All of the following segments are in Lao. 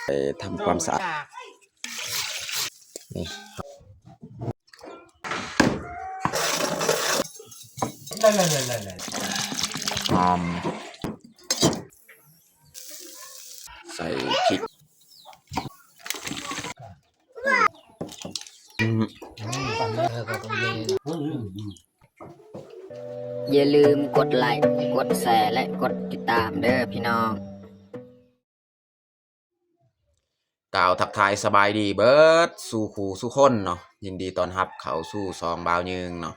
ໄປທຳຄວາມສະອາດ ນີ້ ຫອມ ໃສ່ພິກ ອືມ ຢ່າລືມກົດໄລກ໌ ກົດແຊ ແລະ ກົດຕິດຕາມເດີພີ່ນ້ອງ. ກ່າວທັກທາຍສະບາຍດີເບີດສູ່ຄູ່ສູ່ຄົນເນາະ, ຍິນດີຕ້ອນຮັບເຂົ້າສູ່ຊ່ອງບ່າວຍືງເນາະ.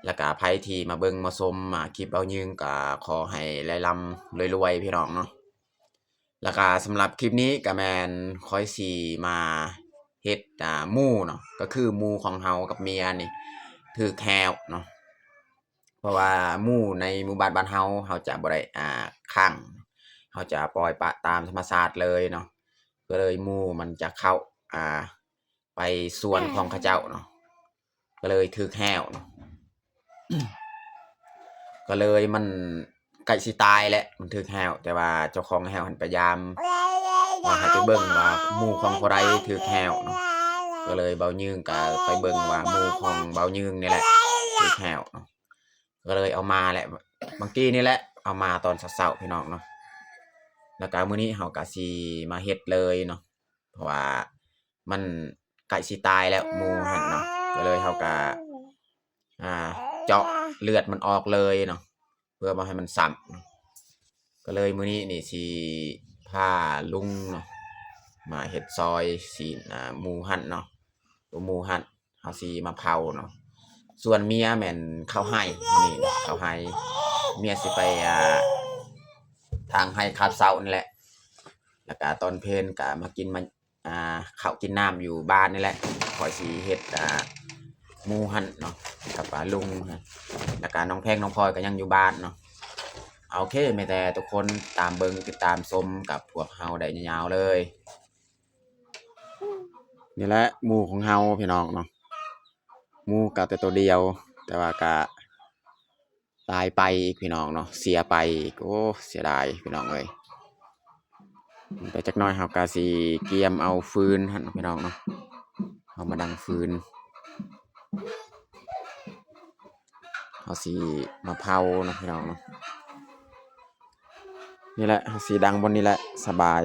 ແລ້ວກະໃຜທີ່ມາເບິ່ງມາຊົມ ອາ ຄລິບບ່າວຍືງ ກະຂໍໃຫ້ລວຍໆ ພີ່ນ້ອງເນາະ. ແລ້ວກະສຳລັບຄລິບນີ້ກະແມ່ນຂ້ອຍຊິມາເຮັດ ອາ ໝູເນາະ, ກະຄືໝູຂອງເຮົາກັບເມຍນີ້ຖືກແຮ້ວເນາະ. ເພາະວ່າໝູໃນໝູ່ບ້ານ ບ້ານເຮົາ ເຮົາຈະບໍ່ໄດ້ ອ່າ ຂັງ, ເຮົາຈະປ່ອຍປະຕາມທຳມະຊາດເລີຍເນາະ, ກໍເລີຍໝູມັນຈະເຂົ້າ ອ່າ ໄປສວນຂອງເຂົາເຈົ້າເນາະ, ກໍເລີຍຖືກແຮ້ວເນາະ, ກໍເລີຍມັນໃກ້ຊິຕາຍແລ້ວ ມັນຖືກແຮ້ວ, ແຕ່ວ່າເຈົ້າຂອງແຮ້ວຫັ້ນໄປຢາມ ວ່າໃຫ້ໄປເບິ່ງວ່າໝູຂອງຜູ້ໃດຖືກແຮ້ວເນາະ, ກໍເລີຍບ່າວຍືງກໍໄປເບິ່ງວ່າໝູຂອງບ່າວຍືງນີ້ແຫຼະຖືກແຮ້ວເນາະ. ກໍເລີຍເອົາມາແຫຼະ, ບາງທີນີ້ແຫຼະ ເອົາມາຕອນເຊົ້າໆ ພີ່ນ້ອງເນາະ. ແລ້ວກະມື້ນີ້ເຮົາກະຊິມາເຮັດເລີຍເນາະ, ເພາະວ່າມັນໃກ້ຊິຕາຍແລ້ວໝູຫັ້ນເນາະ, ກໍເລີຍເຮົາກະ ອ່າ ເຈາະເລືອດມັນອອກເລີຍເນາະ ເພື່ອບໍ່ໃຫ້ມັນຊ້ຳ. ກໍເລີຍມື້ນີ້ນີ້ຊິພາລຸງເນາະ ມາເຮັດຊອຍຊີ້ນ ອ່າ ໝູຫັ້ນເນາະ, ໂຕໝູຫັ້ນເຮົາຊິມາເຜົາເນາະ. ສ່ວນເມຍແມ່ນເຂົ້າໄຮ່ ມື້ນີ້ເຂົ້າໄຮ່, ເມຍຊິໄປ ອ່າ ຖາງໄຮ່ຄາບເຊົ້ານີ້ແຫຼະ, ແລ້ວກະຕອນເພນກະມາກິນມາ ອ່າ ເຂົ້າກິນນ້ຳຢູ່ບ້ານນີ້ແຫຼະ. ຂ້ອຍຊິເຮັດ ອ່າ ໝູຫັ້ນເນາະ ກັບ ອ່າ ລຸງ ແລ້ວກະນ້ອງແພງນ້ອງພອຍກໍຍັງຢູ່ບ້ານເນາະ. ໂອເຄ ມີແຕ່ທຸກຄົນຕາມເບິ່ງຕິດຕາມຊົມກັບພວກເຮົາໄດ້ຍາວໆ ເລີຍ. ນີ້ແຫຼະໝູຂອງເຮົາ ພີ່ນ້ອງເນາະ, ໝູກໍແຕ່ໂຕດຽວ ແຕ່ວ່າກໍ ຕາຍໄປອີກ ພີ່ນ້ອງເນາະ, ເສຍໄປອີກ. ໂອ້ ເສຍດາຍ ພີ່ນ້ອງເອີຍ. ໄປຈັກໜ້ອຍເຮົາກະຊິກຽມເອົາຟືນຫັ້ນ ພີ່ນ້ອງເນາະ, ເຮົາມາດັງຟືນ, ເຮົາຊິມາເຜົາເນາະ ພີ່ນ້ອງເນາະ. ນີ້ແຫຼະ ເຮົາຊິດັງບ່ອນນີ້ແຫຼະ ສະບາຍ,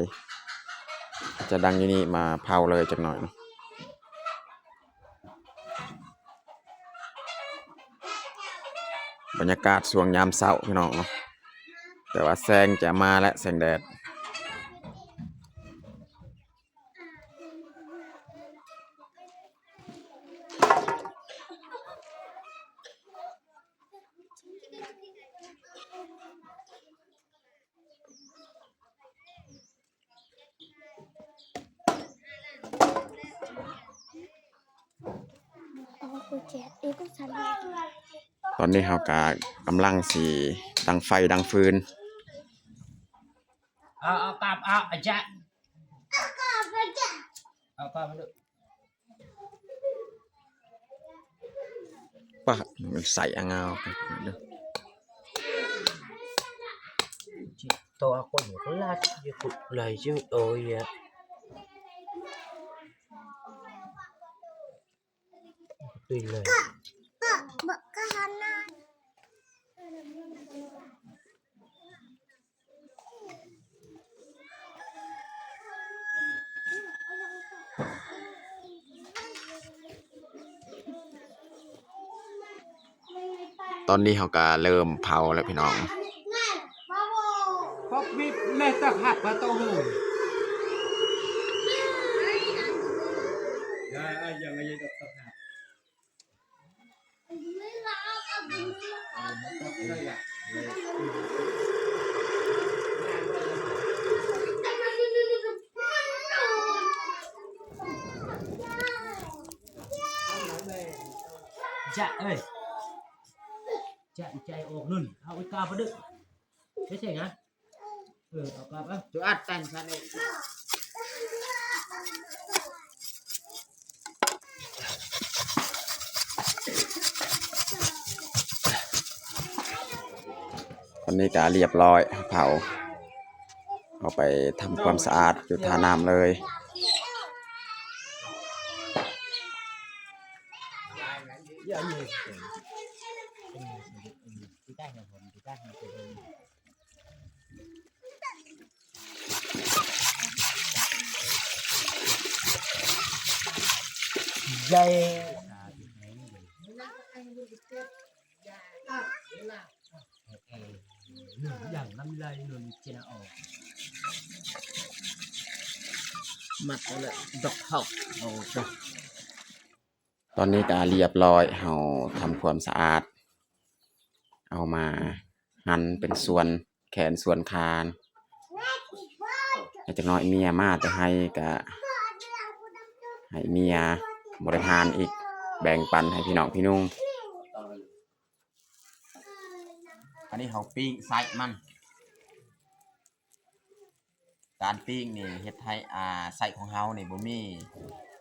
ຈະດັງຢູ່ນີ້ ມາເຜົາເລີຍຈັກໜ້ອຍເນາະ. ບັນຍາກາດຊ່ວງຍາມເຊົ້າ ພີ່ນ້ອງເນາະ, ແຕ່ວ່າແສງຈະມາແລ້ວ ແສງແດດ. ຕອນນີ້ເຮົາກະກຳລັງຊິດັງໄຟດັງຟືນ. ເອົາ ເອົາກັບ ເອົາ ອາຈະ ເອົາກັບມາດູ. ປະ ມັນໃສ່ອາງາວເດີ. ໂຕອາກົນລາດຢູ່ຄຸດໄລຢູ່ໂອຍະ ຕຸຍເລີຍ. ຕອນນີ້ເຮົາກະເລີ່ມເຜົາແລ້ວພີ່ນ້ອງ. ຈະເອີຍ ຈະໃຈອອກນຸ່ນ ເອົາອີກາປະດຶກ ໄປໃສ່ຫຍັງ? ເອີ ເອົາກັບ ເອົາ ຈຸອັດຕັນຊັ້ນເອງ. ເ ຕອນນີ້ກໍລຽບຮ້ອຍ ເຜົາ ເອົາໄປທຳຄວາມສະອາດຢູ່ທ່ານ້ຳເລີຍ. ມັດເອົາແລ້ວ ດອກເຮົາ ໂອເຄ. ຕອນນີ້ກໍລຽບຮ້ອຍ ເຮົາທຳຄວາມສະອາດ ເອົາມາຫັນເປັນສ່ວນແຂນສ່ວນຂາ ແລ້ວຈັກໜ້ອຍເມຍມາແຕ່ໄຮ່ ກະໃຫ້ເມຍບໍລິຫານອີກ ແບ່ງປັນໃຫ້ພີ່ນ້ອງພີ່ນຸ່ງ. ອັນນີ້ເຮົາປີ້ງໄສ້ມັນ. ການປີ້ງນີ້ເຮັດໃຫ້ ອ່າ ໄສ້ຂອງເຮົານີ້ບໍ່ມີ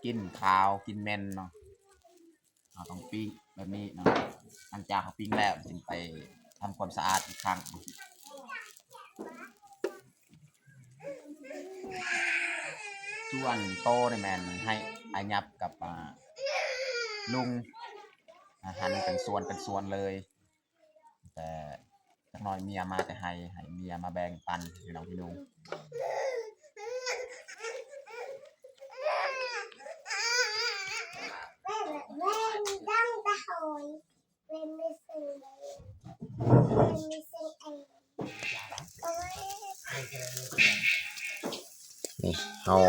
ກິ່ນຄາວກິ່ນເໝັນເນາະ. ເຮົາຕ້ອງປີ້ງແບບນີ້ເນາະ. ຫຼັງຈາກເຮົາປີ້ງແລ້ວ ຈຶ່ງໄປທຳຄວາມສະອາດອີກຄັ້ງ. ສ່ວນໂຕນີ້ແມ່ນໃຫ້ອາຫຍັບກັບ ອ່າ ລຸງ ອາ ຫັນເປັນສ່ວນເປັນສ່ວນເລີຍ. ແຕ່ຈັກໜ້ອຍເມຍມາແຕ່ໄຮ່ ໃຫ້ເມຍມາແບ່ງປັນພີ່ນ້ອງພີ່ນຸ່ງ. ນີ້ເຮົາ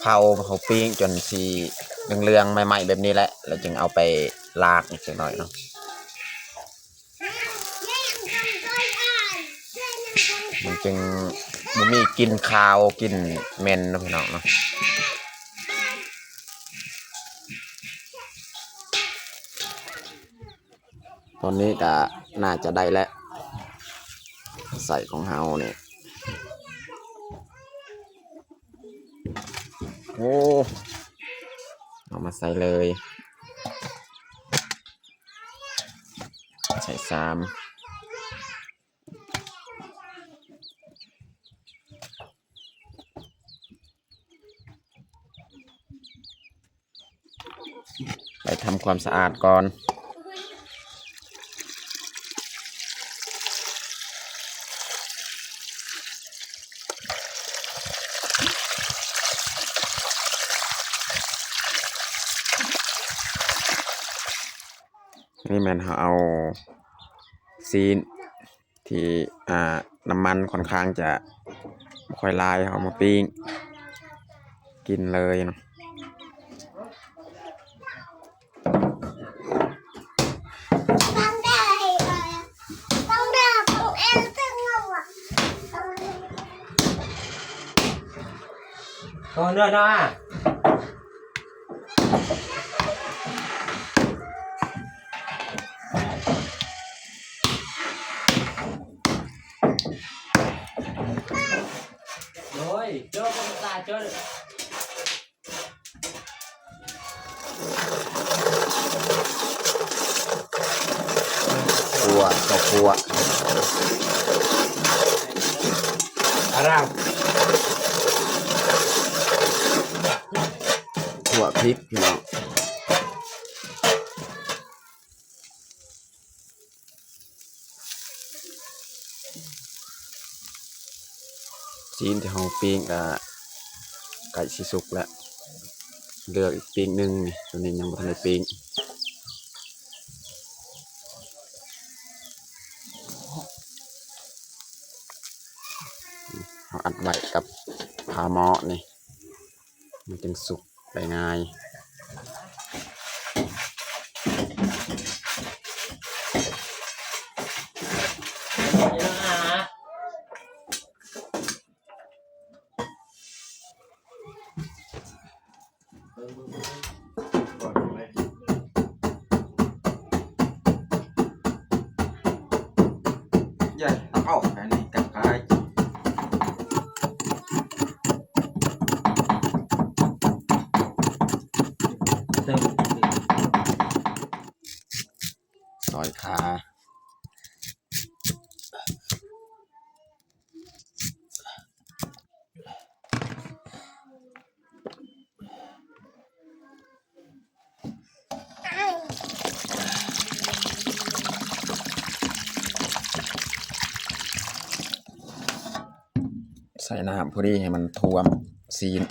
ເຜົາ ເຮົາປີ້ງຈົນສີເຫຼືອງໆ ໄໝ້ໆ ແບບນີ້ແຫຼະ ແລ້ວຈຶ່ງເອົາໄປລາກອີກຈັກໜ້ອຍເນາະ. ມັນຈຶ່ງບໍ່ມີກິ່ນຄາວກິ່ນເໝັນເນາະ ພີ່ນ້ອງເນາະ. ຕອນນີ້ກະໜ້າຈະໄດ້ແລ້ວ ໄສ້ຂອງເຮົານີ້. ໂອ້ ເອົາມາໃສ່ເລີຍ ໃສ່ຊາມ. ໄປທຳຄວາມສະອາດກ່ອນ. ນີ້ແມ່ນເຮົາເອົາຊີ້ນ ທີ່ ອ່າ ນ້ຳມັນຂ້ອນຂ້າງຈະບໍ່ຄ່ອຍຫຼາຍ ເຮົາເອົາມາປີ້ງກິນເລີຍເນາະ. ໂອ້ຍ ໂຈ້ ບໍ່ຕາ ໂຈ້ ຂົ້ວ ເຂົ້າຂົ້ວ ອາຣາມ ຂົ້ວພິກ ພີ່ນ້ອງ. ຊີ້ນທີ່ເຮົາປີ້ງກະໃກ້ຊິສຸກແລ້ວ ເຫຼືອອີກປີ້ງໜຶ່ງນີ້ ຕົວນີ້ຍັງບໍ່ທັນໄດ້ປີ້ງ. ເຮົາອັດໄວ້ກັບຝາໝໍ້ນີ້ ມັນຈຶ່ງສຸກໄດ້ງ່າຍ. ຊອຍຂາ. ສ່ນ້ຳພໍດີໃຫ້ມັນຖ້ວມຊີ້ນ.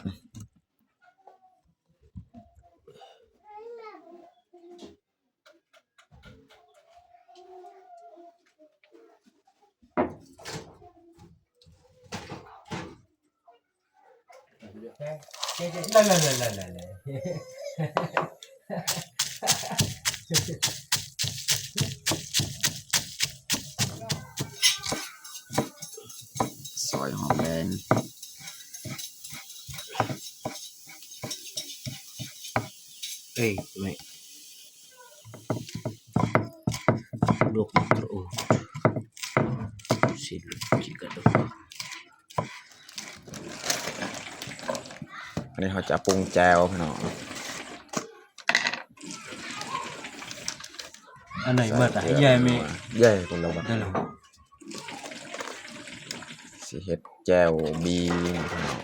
ຊອຍຫອມແດງ ເອີຍ ແມ່ ລວກ ໂອ້ ຊິກິນກັນເດີ. ອັນນີ້ເຮົາຈະປຸງແຈ່ວພີ່ນ້ອງ. ອັນໃດໝົດອະ? ໃຫຍ່ແມ່ ໃຫຍ່ພຸ້ນແລ້ວ ໃຫຍ່ແລ້ວ. ຊິເຮັດແຈ່ວບີພີ່ນ້ອງ.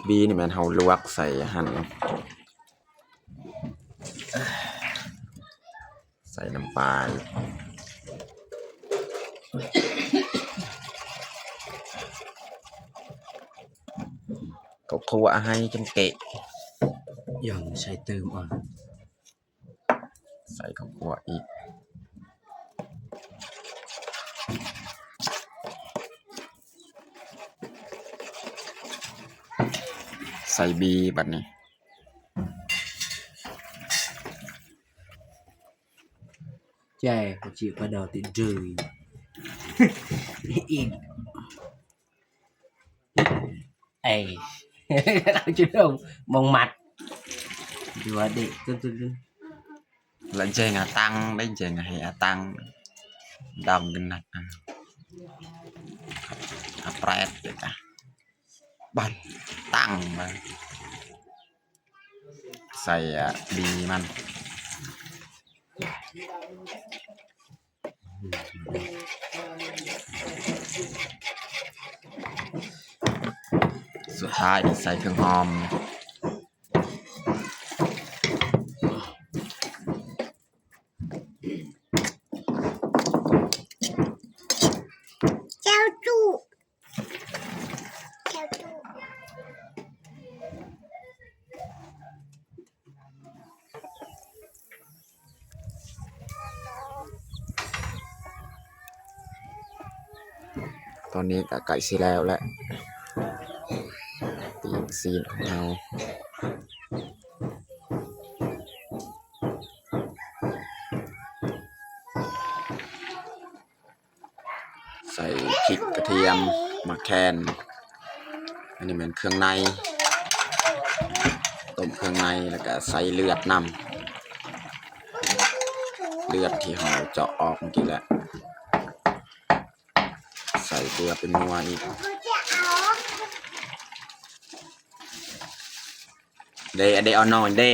ບີນີ້ແມ່ນເຮົາລວກໃສ່ຫັ້ນ ໃສ່ນ້ຳປາ ເຂົ້າຂົ້ວໃຫ້ຈົນເກະ ຍັງໃສ່ຕື່ມເອົາ ໃສ່ເຂົ້າຂົ້ວອີກ ໃສ່ບີບັດນີ້. ແຈ່ວ ປາຈິປາດໍຕິດເດີ ອີກ ເອີຍ ເອົາຈຸດລົງ ມອງມັດ ດູວ່າເດັກ ລະແຈງອາຕັງ ໄດ້ແຈງໃຫ້ອາຕັງ ດອງກັນໜັກ ອາແປດເດກະ. ບັດຕັ້ງມາ ໃສ່ ອາ ບີມັນ ສຸດທ້າຍໃສ່ເຄື່ອງຫອມ. ແຈ່ວຈຸ ແຈ່ວຈຸ ຕອນນີ້ກະໃກ້ຊິແລ້ວແລ້ວ ປີ້ງຊີ້ນຂອງເຮົາ. ໃສ່ພິກ ກະທຽມ ໝາກແຄນ ອັນນີ້ແມ່ນເຄື່ອງໃນ ຕົ້ມເຄື່ອງໃນ ແລ້ວກະໃສ່ເລືອດນຳ ເລືອດທີ່ເຮົາເຈາະອອກເມື່ອກີ້ແຫຼະ ໃສ່ເກືອເປັນນົວອີກ. ເດ້ ເດ້ ເອົາໜ້ອຍເດ້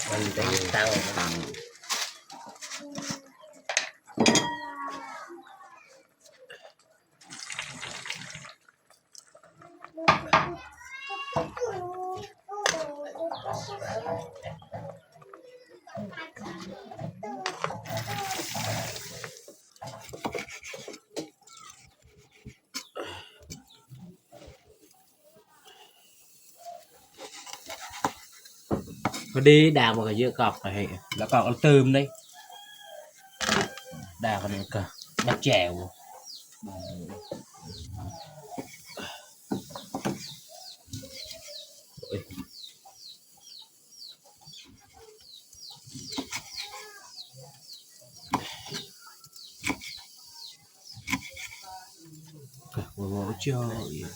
ມັນເປັນເຕົາ ເຕົາ. ພໍດີດາງມັນກະເຍອະກອບກະເຮ ແລ້ວກະເອົາຕື່ມເດ້ ດາງມັນກະມາແຈ່ວ. ກະບໍ່ເວົ້າເຈົ້າອີກ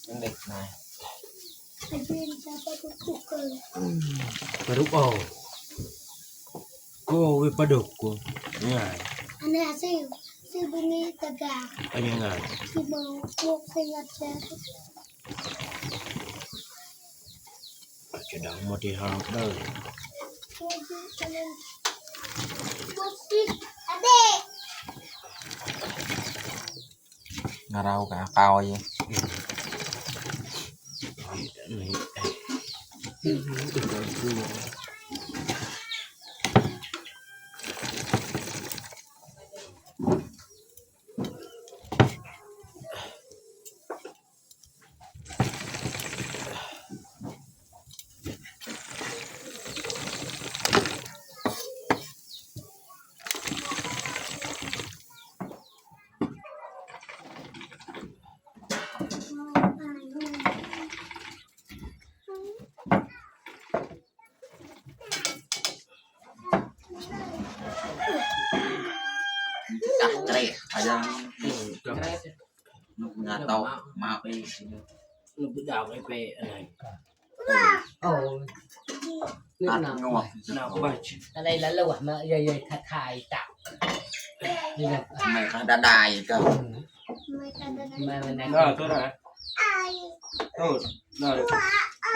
ມັນເດັກນາຍ ປາດຸກ ເອີ ໂກເວປາດຸກ ງ່າຍ ອັນນີ້ຊື່ ຊື່ບຸມີຕະກາ ອັນນີ້ງ່າຍ ຊື່ໂມໂມກເຊຍາແຈ ເ ດອກໝົດທີ່ຮອກເດີ ງາເຮົາກະເອົາຢູ່. ຈະເກຣດ ອາຈານ ອືມ ຈະເກຣດ ນົກງາເຕົາ ມາເປ ນົກດາວໄປເປອັນໃດ ໂອ້ຍ ຕັດງອກ ໜ້າບັດ ອະໄລລະລະວະ ມາເອີຍໆ ຖ່າຍໆ ຕັກ ນີ້ນະ ໄມ້ຂາດາດາຍກໍ ອືມ ມາວັນນັ້ນ ເອີ ໂຕໃດ ໂຕ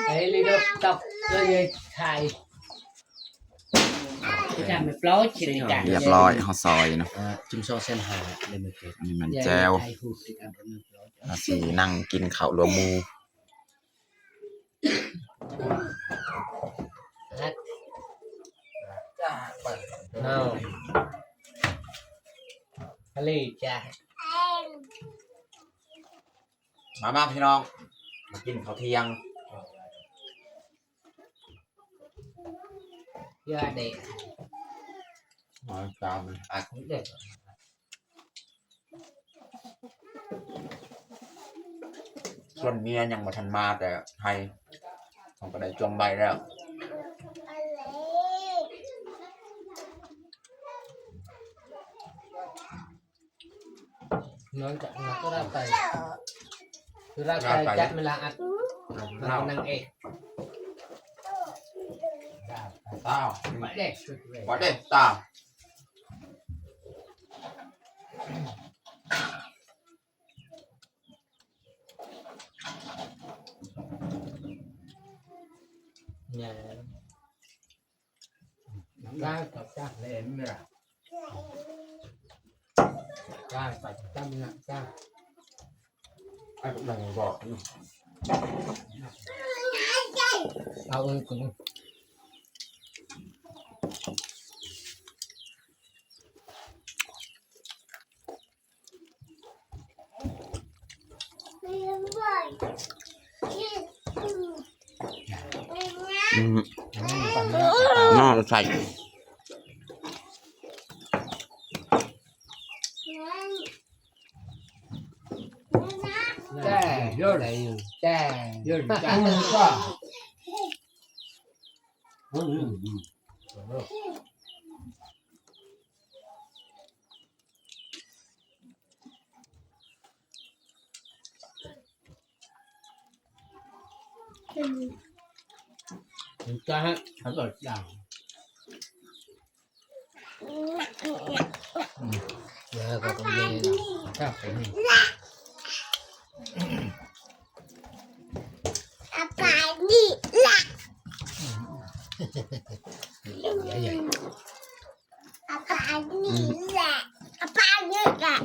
ໄອ້ລີເດີ ຕັກ ເອີຍໆ ຖ່າຍ ຮຽບຮ້ອຍ ເຮົາຊອຍເນາະ ອາ ຈຸ່ມສອງແສນຫ້າ ເລີຍມື້ກີ້ ອັນນີ້ແມ່ນແຈ່ວ ເຮົາຊິນັ່ງກິນເຂົ້າລວມໝູ່ ເອົາ ທະເລຈ້າ ມາ ມາ ພີ່ນ້ອງ ມາກິນເຂົ້າທ່ຽງ. ເຍອະເດ້ ມາຕາມ ອັກເດ້ ສ່ວນເມຍຍັງບໍ່ທັນມາແຕ່ໄທ ເຮົາກໍໄດ້ຈອງໃບແລ້ວ. ນອນຈະ ນອນກໍໄດ້ໄປ ຄືລາວໄປຈັດເວລາອັດ ນາງເອກ ຕາ ໄປເດ້ ໄປເດ້ ຕາ ແມ່ນ. ໄດ້ ເຂົ້າຈ້າແຫຼມເວລາ ໄດ້ ໄປຈ້າເວລາຈ້າ ໄອ້ພວກນັ້ນບອກຢູ່ ເອົາເອີຍ ອືມ ໜໍ່ໃສ່ ແຕ່ ເດີ ແຕ່ ເດີ ແຕ່ ອືມ ອືມ ອືມ. ເຫັນຈ້າຮະ ເຂົາກໍຈ້າ ອືມ ເອີ ກໍຕ້ອງເລີຍນະ ຈ້າໄປນີ້ ອາປານີ້ລະ ອືມ ໃຫຍ່ໆ. ອາປານີ້ແຫຼະ ອາປານີ້ແຫຼະ